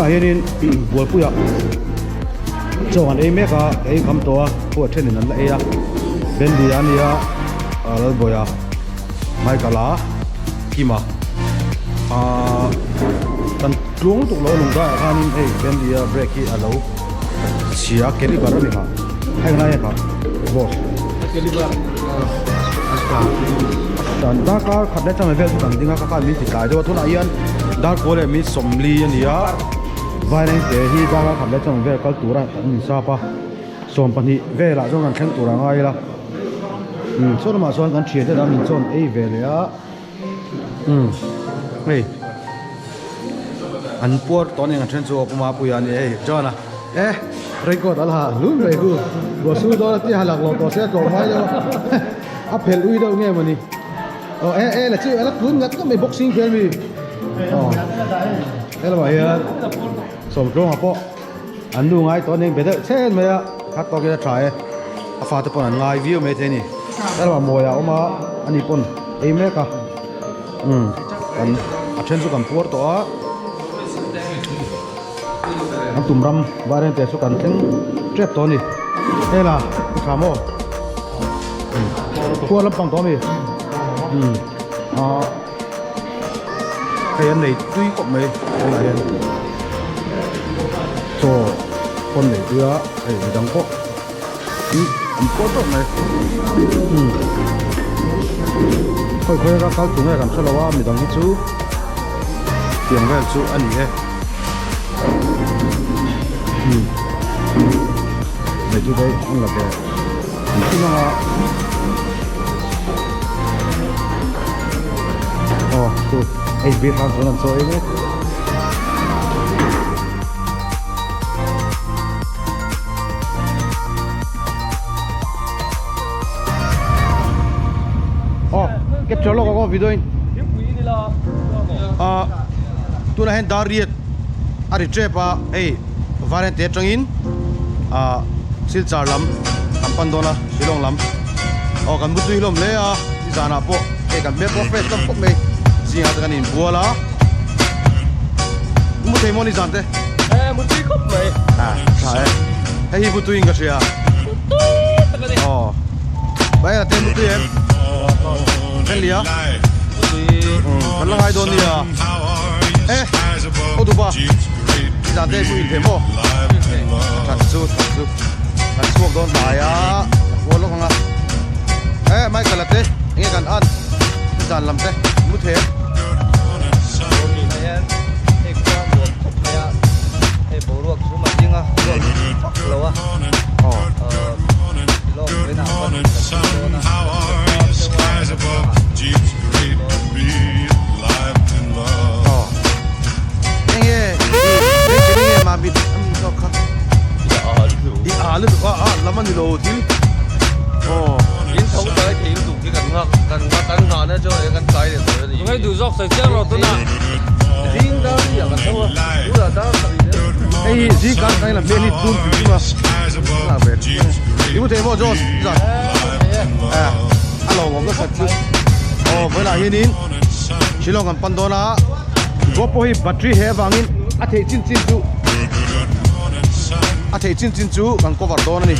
Tunah hianin bualpuiah chaw an ei mek a, ka ei kham tawh a, khuah thenin an la ei a, Bendy a nia Lalbawiha Michael a Kima ahh kan tluang lutuk lo lungdaiah khanin hei Bendy a brake hi a lo chhia a caliber a ni kha heng lai a kha boss dan darkar khat leh changel vel chu kan ding a ka khan min ti tlai deuh a tunah hian darkaw leh min sawmli a ni a vairengte hi darkar khat leh changel vel kal tura kan insap a 20 velah chuan kan thleng tur a ngai ila umm saw lamah chuan kan thiante dang in chawn ei ve leh a umm hei an puar tawh a ni ang then chu aw puma puia a ni hei John a e raincoat a la ha hlum mai khu ruah sur dawn a tia ha lak lawh tawh se a tlawm ngai deuh a a phelh ui deuh nge mawni aw e e la chu a la tlun ngat ngawt mai boxing khel mi aw helamah hian sawmtluanga pawh. An nu ngai tawh nen be deuh chhen mai a, khat tawkin a tha e, a fate pawn an ngai viau mai thei a ni. Helamah mawi a awm a, ani pawn ei mek a, umm kan a then chu kan puar tawh a, an tum ram vairengte chu kan thleng tep tawh a ni. Hela i tha maw? Puar lampang tawh a mi? Umm ah. Hei an nei tui khawp mai tunah hian chaw pawn nei tui a hei midang pawh an puar tawp mai umm khawi khawi a kal tur nge kan hre lo a midang hi chu tiang vel chu a ni e umm nei tui te an la ve an thim ang a. Aw chu hei beer khan chuan an chaw ei mek. Aw capture lawk ang aw video in. Ah tunah hian dar riat a ri tep a hei Varente atangin ah Silchar lam kan pan dawn a Shillong lam aw kan mutui hlawm hle a nizanah pawh hei kan hmel pawh fresh hlawm khawp mai zingah te kan inbual a mu thei maw nizan te e mutui khawp mai ah tha e hei hi mutui in ka hria mutui tak a ni aw bai la te mutui em Lia mutui kan la ngai dawn nia e aw dupa nizan te mu inthei maw that chu that chu kan chhuak dawn hnai a a kual lawk ang a e Michael a te enge kan an nizan lam te mu thei em hian hei khua nuam khawp mai a hei boruak chu a ding a ruak vak lo a aw Shillong vawiinah pawn kan tum dawn a kan chhe far deuh a. Aw enge i enge nge mah mit a mi zawk kha i a lutuk a a lam a ni lo thil aw in tho tlai thei lutuk hi kan nghak kan nghak kan nghah na chu kan tlai leh dawn a ni Tungai duh zawk sawi chiang rawh tunah zing dar hi ah kan tho a tunah dar sarih leh hei hi zing kan kan lam hmel hi tun hrim hrim a a ve i mu thei maw John zan a lo awm nasat chu aw vawilah hianin Shillong kan pan dawn a GoPro hi battery he avangin a theih chin chin chu a theih chin chin chu kan cover dawn a ni.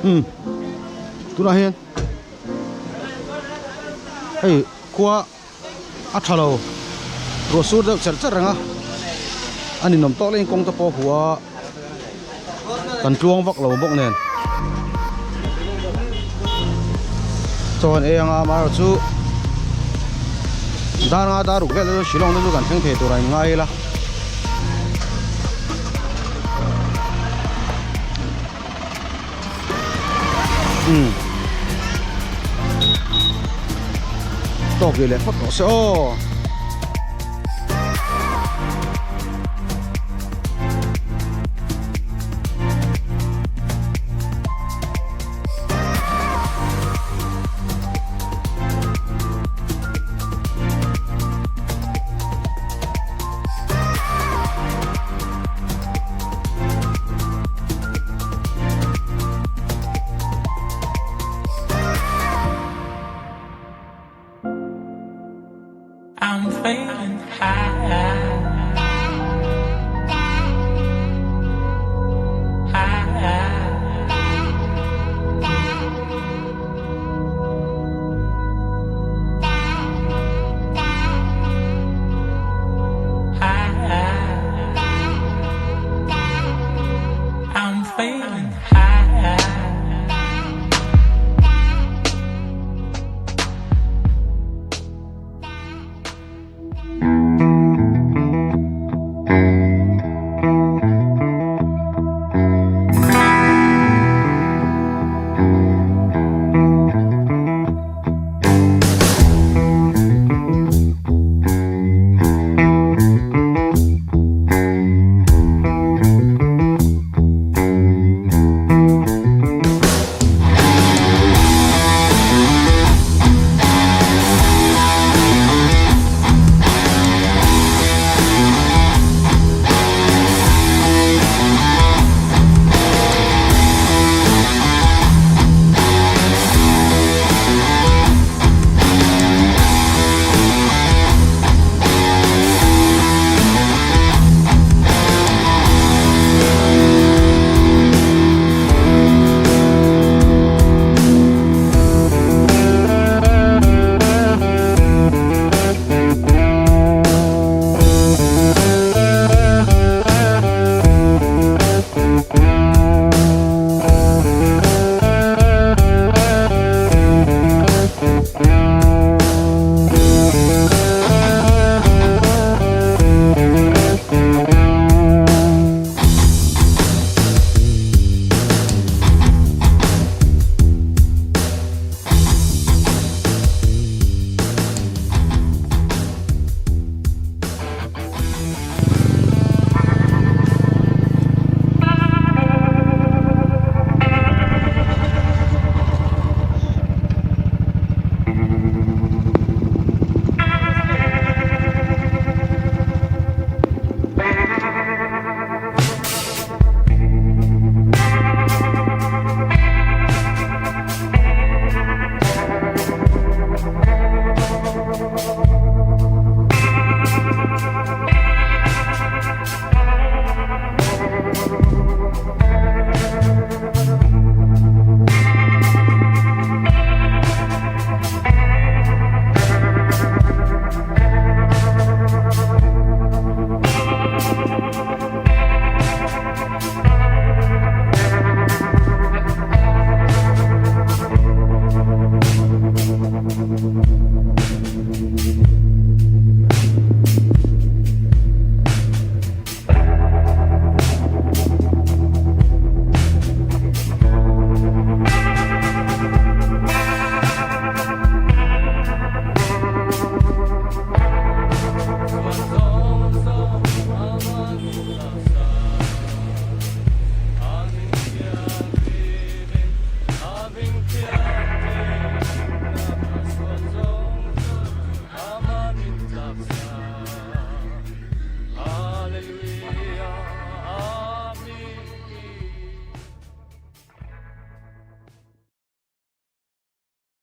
Um tunah hian hei khua a tha lo ruah sur deuh cher cher reng a a ninawm tawk laiin kawng te pawh a huh a kan tluang vak lo bawk nen chaw an ei anga amaherawhchu dar nga dar ruk vel te chu Shillong te chu kan thleng thei tur a inngai ila. Umm tawk ve leh phawt tawh se aw. I'm feeling high.